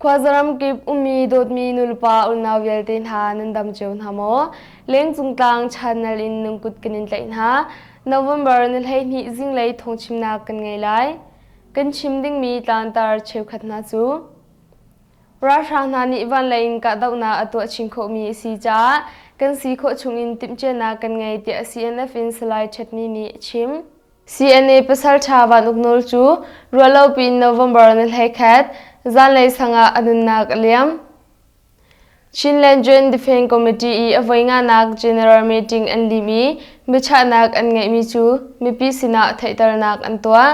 Khuazaram kip ummi dawtmi nulepa unau vialte hna nan dam cio hna maw? Lengcung tlang channel in nan kut kan in tlaih hna. November ni 12 zinglei thawngchimnak kan ngei lai. Kan chim dingmi tlantar cheukhat hna cu Ralhrang hna nih vanlei in kahdohnak a tuah chin khawhmi a si caah kan si khawh chungin timhcianak kan ngei tiah CNF in Salai Chetni nih a chim. CNA pasalṭha Van Uk Nawl cu ruahlopi in November ni 11 zanlei sang ah a nunnak a liam. Chinland Joint Defence Committee i a voi nganak General Meeting an lim i biachahnak an ngeihmi cu mipi sinah theihternak an tuah.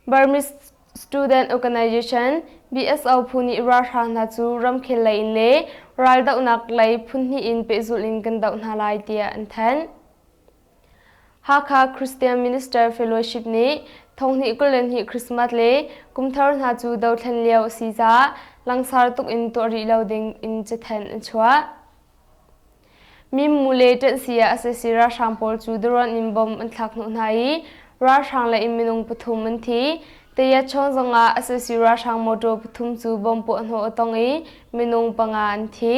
Burmese Student Organization BSO phu nih ralhrang hna cu ramkhel lei in le raldohnak lei phunhnih in pehzulh in kan doh hna lai tiah an thanh. Hakha Christian Minister Fellowship nih thonghnih 22 Christmas le kumthar hna cu dothlen lio a si caah langsar tuk in tuah rih lo ding in cathanh an chuah. Mimmu le ṭanhsi ah sac ralhrang pawl cu drone in bomb an thlak hnawh hna i ralhrang lei in minung pathum an thi. Tayatchawn zong ah sac ralhrang motor pathum cu bomb puahhnawh a tong i minung panga an thi.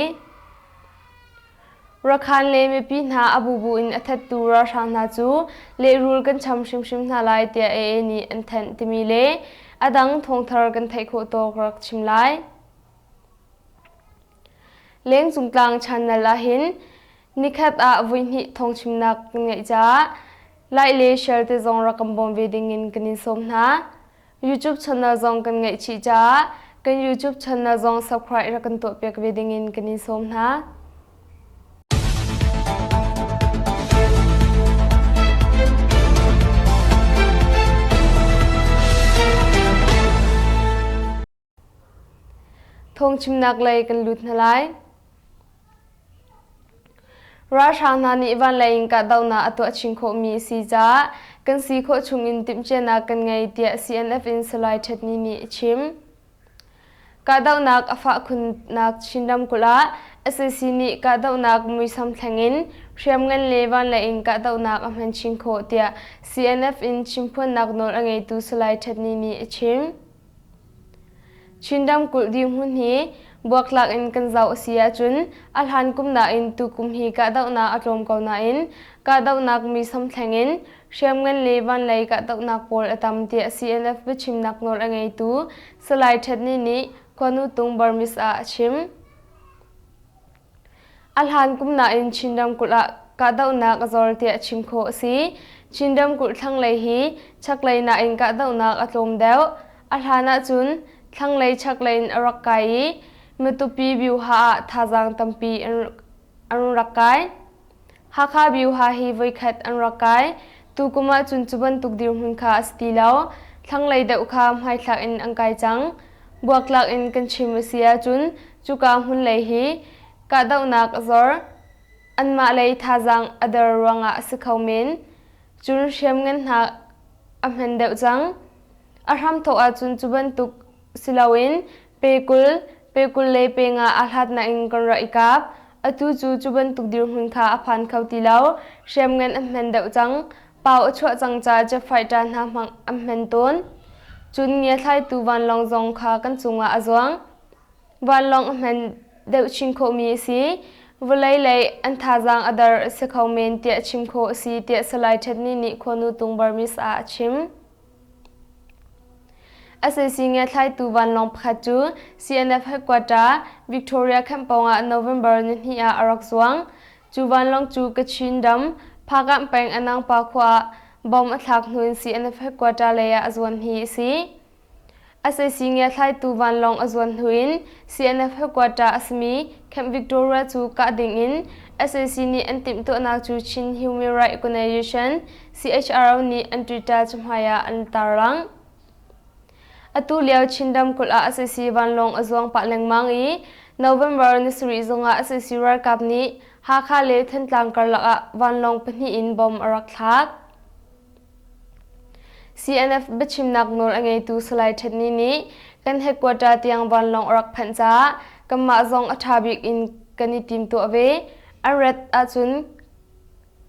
Rakhan le mipi hna a bubu in a thattu ralhrang hna cu lehrul kan cham hrimhrim hna lai tiah AA nih an thanh timi le a dang thawngthar kan theih khawh tawk rak chim lai. Lengcung tlang channel ahhin nikhat ah voihnih thawngchimnak kan ngeih caah like le share te zong rak kan bawm ve dingin kan in sawm hna. YouTube channel zong kan ngeih chih caah kan YouTube channel zong subscribe rak kan tuahpiak ve dingin kan in sawm hna. Phungchimnak lei kan lut hna lai. Ralhrang hna nih vanlei in kahdohnak a tuah chin khawhmi a si caah kan si khawh chungin timhcianak kan ngei tiah CNF in Salai Ṭhetni nih a chim. Kahdohnak a fah khunnak Chin ramkulh ah sac nih kahdohnak muisam thleng in hriamngan le vanlei in kahdohnak a hman chin khawh tiah CNF in chimphuannak nawl a ngeitu Salai Ṭhetni nih a chim. Chin ramkulh dirhmun hi buaktlak in kan zoh a si ahcun a hlan kum nain tukum hi kahdohnak a tlawm ko nain kahdohnak muisam thleng in hriamngan le vanlei kahdohnak pawl a tam tiah CNF biachimnak nawl a ngeitu Salai Ṭhetni nih Khuanutung Burmese ah a chim. A hlan kum nain Chin ramkulh ah kahdohnak a zor tiah chim khawh a si. Chin ramkulh thlanglei hi chaklei nain kahdohnak a tlawm deuh. A hlan ahcun thlanglei chaklei in a rak kai i Matupi Byuha ah thazaang tampi an rak kai. Hakha Byuha hi voikhat an rak kai. Tukum ahcun cu bantuk dirhmun kha a si ti lo. Thlanglei deuh kha hmaithlak in an kai cang. Buaktlak in kan chim a si ahcun cuka hmunlei hi kahdohnak a zor. Anmah lei thazaang a der ruangah a si kho men. Cun hriamngan hna a hman deuh cang. A hramthawk ahcun cu bantuk si loin pe 20, pe 20 le pe nga aa hlatnak in kan rak i kap. Atu cu cu bantuk dirhmun kha a phan kho ti lo. Hriamngan a hman deuh cang. Pau a chuah cang caah jet fighter hna hmang an hman tawn. Cun ngiathlaitu vanlawng zong kha kan cungah a zuang. Vanlawng a hman deuh chin khawhmi a si. Vawlei lei an thazaang a der a si kho men tiah chim khawh a si tiah Salai Ṭhetni nih Khuanu Tung Burmese ah a chim. Sac ngiathlaitu vanlawng pakhat cu CNF headquarter Victoria Camp pawngah November nihnih ah a rak zuang. Cu vanlawng cu Kachin ram Phakanh peng Anangpa khua ah bomb a thlak hnu in CNF headquarter lei ah a zuan hi a si. Sac ngiathlaitu vanlawng a zuan hnu in CNF headquarter a simi Camp Victoria cu kah ding in sac nih an timhtuahnak cu Chin Human Rights Organization CHRO nih an Twitter cahmai ah an tarlangh. Atu lio Chin ramkulh ah sac vanlawng a zuang pah lengmang i November ni sarih zongah sac ralkap nih Hakha le Thantlang karlak ah vanlawng pahnih in bomb a rak thlak. CNF biachimnak nawl a ngeitu Salai Ṭhetni nih kan headquarter tiang vanlawng a rak phanh caah kanmah zong a ṭha bik in kan i timtuah ve. An rat ahcun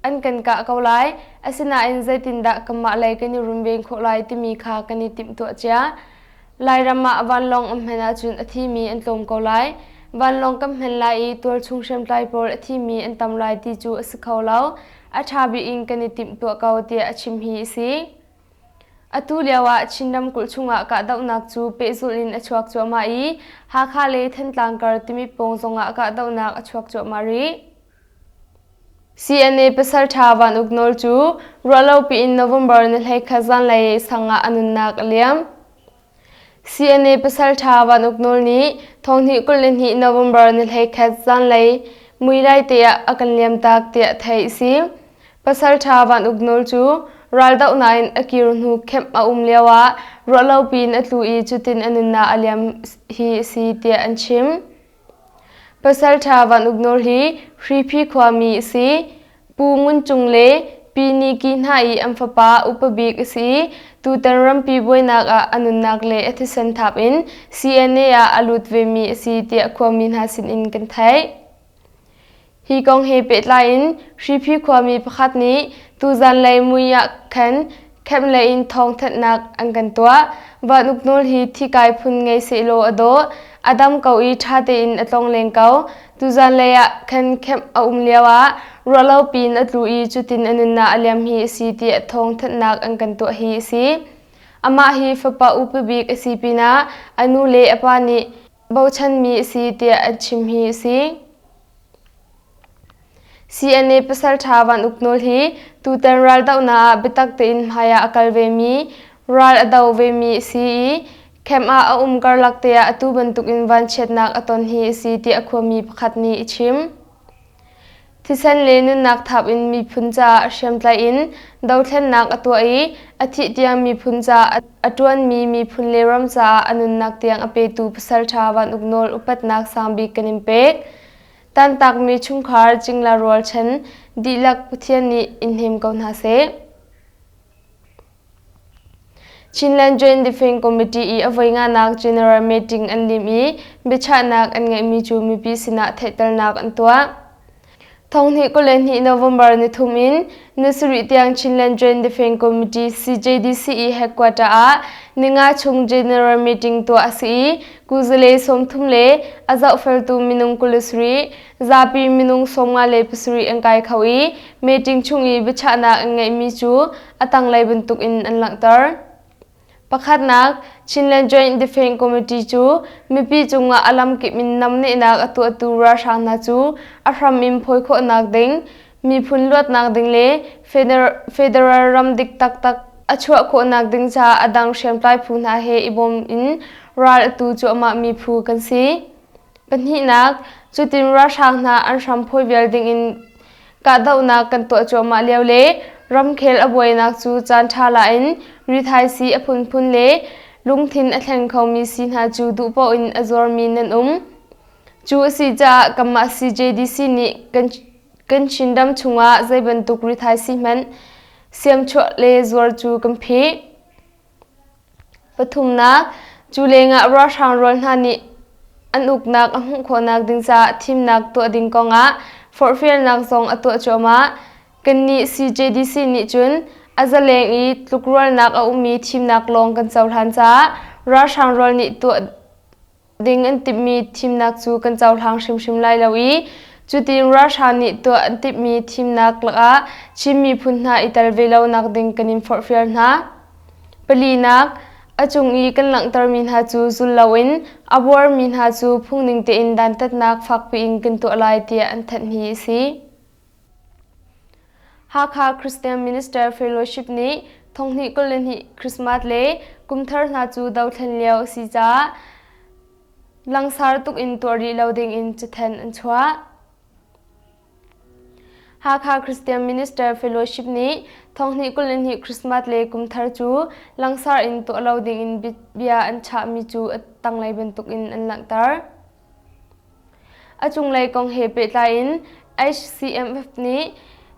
an kan kah ko lai. Asinain zeitindah kanmah lei kan i runven khawh lai timi kha kan i timhtuah cia. Lairam ah vanlawng an hman ahcun a thimi an tlawm ko lai. Vanlawng kan hman lai i tualchung hriamtlai pawl a thimi an tam lai ti cu a si kho lo. A ṭha bik in kan i timhtuah ko tiah a chim hi a si. Atu lio ah Chin ramkulh chungah kahdohnak cu pehzulh in a chuak cuahmah i Hakha le Thantlang kar Timit pawng zongah kahdohnak a chuak cuahmah rih. CNA pasalṭha Van Uk Nawl cu ruahlopi in November ni 21 zanlei sang ah a nunnak a liam. CNA pasalṭha Van Uk Nawl nih thonghnih 22 November ni 21 zanlei muilai te ah a kan liamtak tiah theih a si. Pasalṭha Van Uk Nawl cu raldohnak in a kir hnu camp a um lioah ruahlopi in a tlu i cutin a nunnak a liam hi a si tiah an chim. Pasalṭha Van Uk Nawl hi Hriphi khuami a si. Pu Ngun Cung le Pi Ni Ki hna i an fapa upa bik a si i tutan rampi buainak ah a nunnak le a thisen thap in CNA ah a lut vemi a si tiah khuami hna sinin kan theih. Hi kong he pehtlai in Hriphi khuami pakhat nih tuzanlei mui ah khan camp lei in thawngthanhnak an kan tuah. Van Uk Nawl hi thikai phun ngei sehlaw a dawh. A dam ko i ṭha tein a tlongleng ko. Tuzanlei ah khan camp a um lio ah ruahlopi in a tlu i cutin a nunnak a liam hi a si tiah thawngthanhnak an kan tuah hi a si. Amah hi fapa upa bik a si pinah a nu le a pa nih bochanmi a si tiah an chim hi a si. CNA pasalṭha Van Uk Nawl hi tutan raldohnak ah biatak tein hmai ah a kal vemi, ral a do vemi a si i camp ah a um karlak te ah atu bantukin vanchiatnak a ton hi a si tiah khuami pakhat nih a chim. Thisen le nunnak thap in miphun caah hriamtlaih in dothlennak a tuah i a thih tiang miphun caah a ṭuanmi miphun le ram caah a nunnak tiang a petu pasalṭha Van Uk Nawl upatnak sangbik kan in pek. Tantakmi chungkhar cingla rualchan dihlak Pathian nih in hnem ko hna seh. Chinland Joint Defence Committee i a voi nganak General Meeting an lim i biachahnak an ngeihmi cu mipi sinah theihternak an tuah. Thonghnih 22 November nithum in ni sarih tiang Chinland Joint Defence Committee CJDC i headquarter ah ninga chung General Meeting tuah a si i kuzale 30 le a zohfeltu minung 27 zapi minung 57 an kai kho i meeting chung i biachahnak an ngeihmi cu a tanglei bantukin an langhter. Pakhatnak, Chinland Joint Defence Committee cu mipi cungah a lamkip in namnehnak a tuahtu ralhrang hna cu a hram in phawi khawhnak ding, miphun luatnak ding le federal ram dik taktak a chuah khawhnak ding caah a dang hriamtlai phu hna he i bawm in ral a tu cuahmahmi phu kan si. Pahnihnak, cutin ralhrang hna an hram phawi vial dingin kahdohnak kan tuah cuahmah lio le ramkhel a buainak cu caan ṭha la in rithaisii a phunphun le lungthin a thleng khomi sii hna cu duh paoh in a zuarmi nan um. Cu a si caah kanmah CJDC nih kan kan Chinram chungah zei bantuk rithaisii hmanh siamchuah le zuar cu kan phih. Pathumnak, cu lengah ralhrang rual hna nih an uknak a hmuh khawhnak ding caah thimnak tuah ding kongah forhfialnak zong a tuah cuahmah. Kannih CJDC nih cun a zaleng i tlukrualnak a ummi thimnak lawng kan cohlan caah ralhrang rual nih tuah ding an timhmi thimnak cu kan cohlang hrimhrim lai lo i cutin ralhrang nih tuah an timhmi thimnak lakah Chin miphun hna i tel ve lonak ding kan in forhfial hna. Palinak, a cung i kan langhtermi hna cu zul loin a buarmi hna cu phungning tein dantatnak fakpi in kan tuah lai tiah an thanh hi a si. Hakha Christian Minister Fellowship nih thonghnih 22 Christmas le kumthar hna cu dothlen lio a si caah langsar tuk in tuah rih lo ding in cathanh an chuah. Hakha Christian Minister Fellowship nih thonghnih 22 Christmas le kumthar cu langsar in tuah lo ding in bia an chahmi cu a tanglei bantuk in an langhter. A cunglei kong he pehtlai in HCMF nih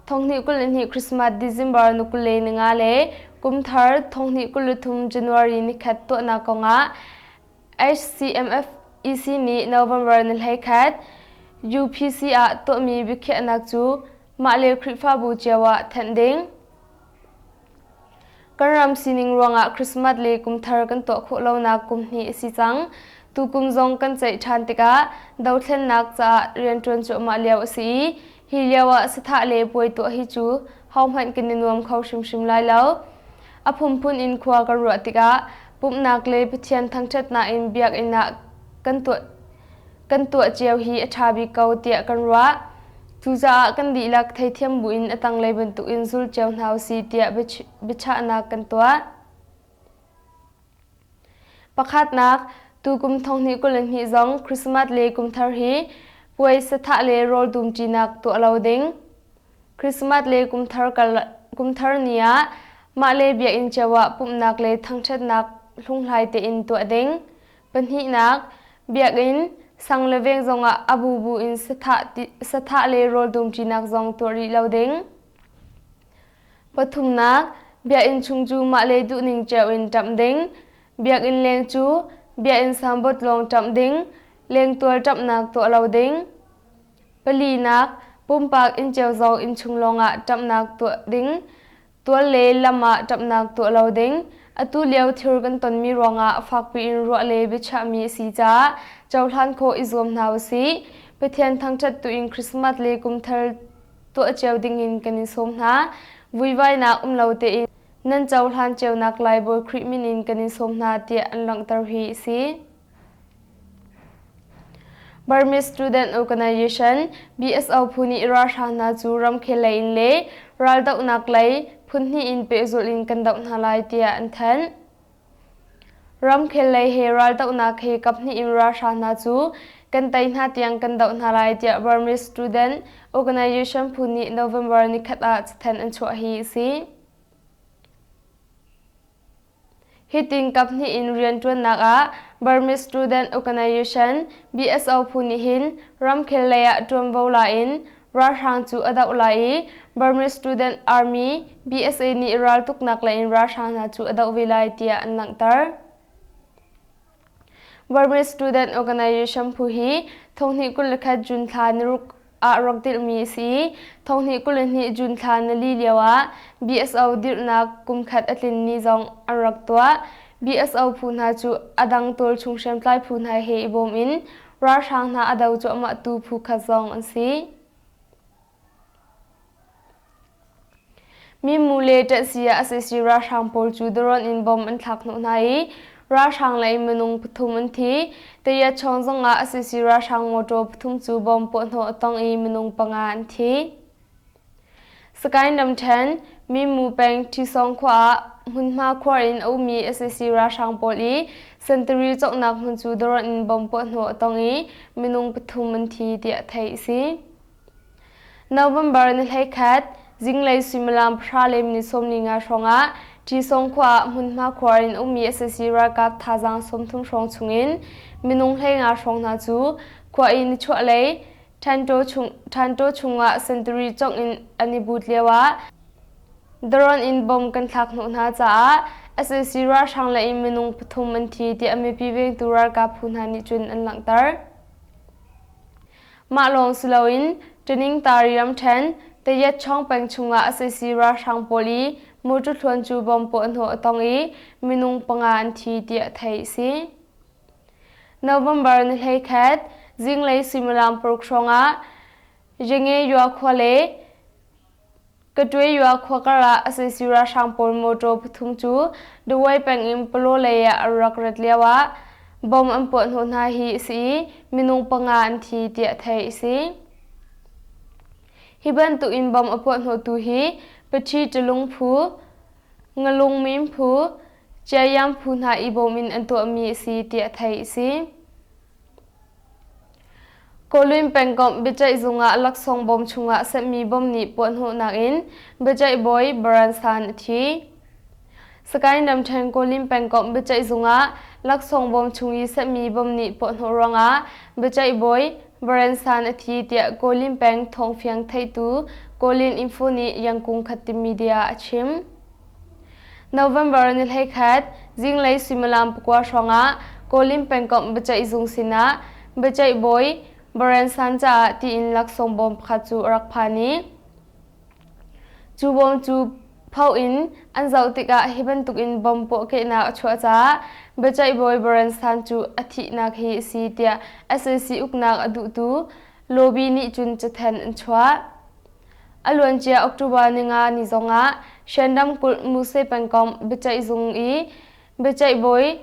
thonghnih 22 Christmas December ni 25 le kumthar thonghnih 23 January nikhat tuahnak kongah HCMF EC nih November ni 11 UPC ah tuahmi biakhiahnak cu mah le Khrihfabu cio ah thanh ding. Kan ram sining ruangah Christmas le Kumthar kan tuah khawh lonak kum hnih a si cang. Tukum zong kan ceih ṭhan tikah dothlennak caah rianṭuan cuahmah lio a si i hi lio ah sathah le puai tuah hi cu hohmanh kan i nuam kho hrimhrim lai lo. A phunphun in khua kan ruah tikah pumhnak le Pathian thangṭhatnak in biakinn ah kan tuah kan tuah cio hi a ṭha bik ko tiah kan ruah. Cucaah kan dihlak theithiam buin a tanglei bantukin zul cio hna usih tiah biachahnak kan tuah. Pakhatnak, tukum 2022 zong Christmas le Kumthar hi puai sathah le rawl dumṭinak tuah lo ding. Christmas le Kumthar ni ah mah le biakinn cio ah pumhnak le thangṭhatnak hlunghlai tein tuah ding. Pahnihnak, biakinn, sang le veng zongah a bubu in sathah le rawl dumṭinak zong tuah rih lo ding. Pathumnak, biakinn chung cu mah le duhning cio in ṭamh ding. Biakinn leng cu biakinn sambawt lawng ṭamh ding, lengtual ṭamhnak tuah lo ding. Palinak, pumpak inn cio zong innchung lawngah ṭamhnak tuah ding. Tual le lam ah ṭapnak tuah lo ding. Atu lio thil kan tonmi ruangah fakpi in ruah le biachahmi a si caah cohlan khawh i zuam hna usih. Pathian thangṭhat tuin Christmas le Kumthar tuah cio dingin kan in sawm hna. Vuivainak um lo tein nan cohlan cionak lai Bawi Khrih min in kan in sawm hna tiah an langhter hi a si. Burmese Student Organization BSO phu nih ralhrang hna cu ramkhel lei in le raldohnak lei phunhnih in pehzulh in kan doh hna lai tiah an thanh. Ramkhel lei he raldohnak he kaphnih in ralhrang hna cu kan tei hna tiang kan doh hna lai tiah Burmese Student Organization phu nih November nikhat ah cathanh an chuah hi a si. Hitin kaphnih in rianṭuannak ah Burmese Student Organization BSO phu nih hin ramkhel lei ah ṭuanvo la in ralhrang cu a doh lai i Burmese Student Army BSA nih raltuknak lei in ralhrang hna cu a doh ve lai tiah an langhter. Burmese Student Organization phu hi 2021 June thla niruk ah rak dirhmi a si i 2022 June thla nili lio ah BSO dirhnak kumkhat a tlin ni zong an rak tuah. BSO phu hna cu a dang tualchung hriamtlai phu hna he i bawm in ralhrang hna a do cuahmahtu phu khat zong an si. Mimu le ṭanhsi ah sac ralhrang pawl cu drone in bomb an thlak hnawh hna i ralhrang lei minung pathum an thi. Tayachawng zongah sac ralhrang motor pathum cu bomb puahhnawh a tong i minung panga an thi. Sagaing ramṭhen, Mimu peng Ṭhisawng khua ah hmunhma khuar in a ummi sac ralhrang pawl i sentari cawknak hmun cu drone in bomb puahhnawh a tong i minung pathum an thi tiah theih a si. November ni 11, zinglei suimilam pahra le minute 45 hrawngah Ṭisawng khua ah hmunhma khuar in ummi sac ralkap thazaang 30 hrawng chungin minung 15 hrawng hna cu khua i nichuahlei Ṭhanṭaw chungah sentari congh in an i but lioah drone in bomb kan thlak hnawh hna caah sac ralhrang lei in minung pathum an thi tiah mipi vengtu ralkap phu hna nih cun an langhter. Mah lawng si loin Ṭiningtari ramṭhen Tayetchawng peng chungah sac ralhrang pawl i motor thluan cu bomb puahhnawh a tong i minung panga an thi tiah theih a si. November ni 11 zinglei suimilam paruk hrawngah Yange Yua khua le Katwe-yua khua karah sac ralhrang pawl motor pathum cu Dawei peng in Palaw lei ah an rak rat lioah bomb an puahhnawh hna hi a si i minung panga an thi tiah theih a si. Hi bantuk in bomb a puahhnawhtu hi Pachi Tulung phu, Ngalung Mim phu, Ciayam phu hna i bawm in an tuahmi a si tiah theih a si. Kawlin pengkomh biaceih zung ah laksawng bawm chungah senhmi bom nih puahhnawhnak in biaceih bawi Baran San a thi. Sagaing ramṭhen Kawlin pengkomh biaceih zung ah laksawng bawm chung i senhmi bom nih puahhnawh ruangah biaceih bawi Baran San a thi tiah Kawlin peng thawngfiang theihtu Kawlin Info nih Yangkung Khatte Media a chim. November ni 11, zinglei suimilam pakua hrawngah Kawlin pengkomh biaceih zung sinah biaceih bawi Baren San caah tiin laksawng bawm pakhat cu a rak phan i cu bawm cu Pho in an zoh tikah hi bantukin bom puahkehnak a chuah caah biaceih bawi Barensan cu a thihnak hi a si tiah sac uknak a duhtu lobby nih cun cathanh an chuah. A luancia October ninga ni zongah Shan ramkulh Muse pengkomh biaceihzung i biaceih bawi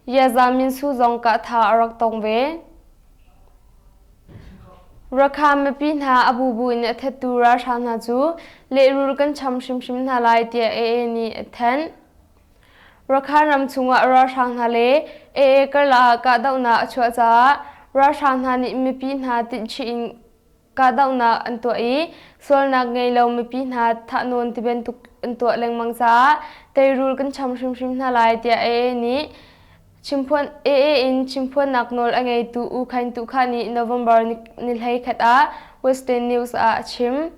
Yaza Minsu zong kahtha a rak tong ve. Rakha mipi hna a bubu in a thattu ralhrang hna cu lehrul kan cham hrimhrim hna lai tiah AA nih a thanh. Rakhan ram chungah ralhrang hna le AA karlak ah kahdohnak a chuah caah ralhrang hna nih mipi hna tinhchih in kahdohnak an tuah i sualnak ngei lo mipi hna thahnawn tibantuk an tuah lengmang caah teirul kan cham hrimhrim hna lai tiah AA nih chimphuan AA in chimphuannak nawl a ngeitu U Khain Tu Kha nih November ni 11 ah Western News ah a chim.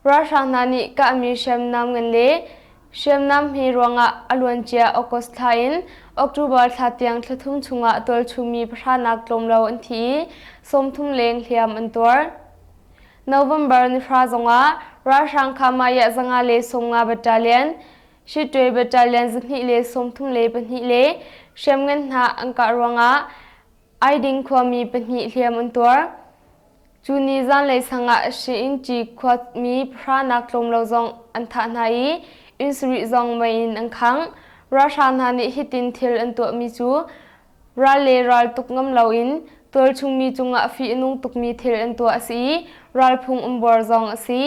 Ralhrang hna nih kahmi hriamnam ngan le hriamnam hme ruangah a luancia August thla in October thla tiang thla thum chungah tualchungmi pahranak tlawm lo an thi i 30 leng hliam an tuar. November ni hra zongah ralhrang Khamaya 150 battalion, Shitwe battalion 232 le hriamngan hna an kah ruangah Aiding khuami pahnih hliam an tuar. Cu ni zanlei sang ah Shiinci khuami pahranak tlawm lo zong an thah hna i inn sarih zong mei in an khangh. Ralhrang hna nih hitin thil an tuahmi cu ral le ral tuk ngam loin tualchungmi cungah fih a nung tukmi thil an tuah a si i ralphung umbuar zong a si.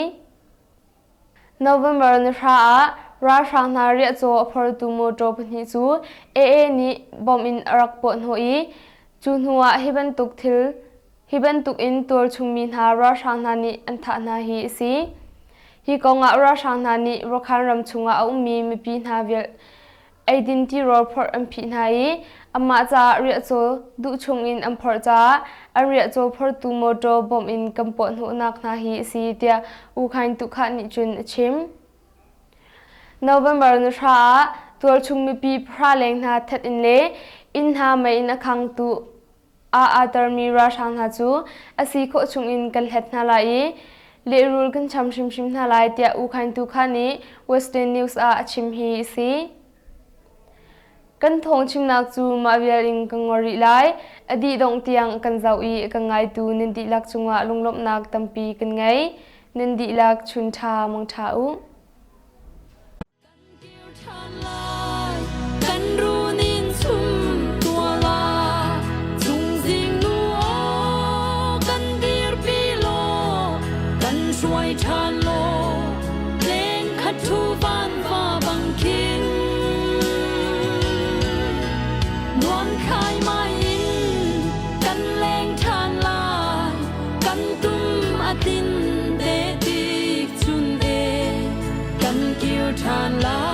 November ni hra ah ralhrang hna riahcaw a phortu mawṭaw pahnih cu AA nih bomb in a rak puahhnawh i cu hnu ah hi bantuk thil hi bantuk in tualchungmi hna ralhrang hna nih an thah hna hi a si. Hi kong ah ralhrang hna nih Rakhine ram chungah a ummi mipi hna vial eidin tirawl phorh an phih hna i amah caah riahcaw duh chungin an phorh caah an riahcaw phortu mawṭaw bawmh in kan puahhnawhnak hna hi a si tiah U Khaing Tukhah nih cun a chim. November ni hra ah tualchung mipi pahra leng hna that in le inn hna mei in a khangtu ah aa termi ralhrang hna cu a si khawh chungin kan hlet hna lai i lehrul kan cham hrimhrim hna lai tiah U Khaing Tu Kha nih Western News ah a chim hi a si. Kan thawng chimnak cu mah vial in kan ngor rih lai. A dih dongh tiang kan zoh i kan ngaitu nan dihlak cungah lunglawmhnak tampi kan ngei. Nan dihlak chun ṭha mang ṭha u. Kan runin chum tuala chungzing nu aw kan dirpi law kan hruai ṭhan law leng khat thu van va bang khin nuam khai mai in kan leng ṭhan lai kan tum a tin te tik chun e kan kir ṭhan lai.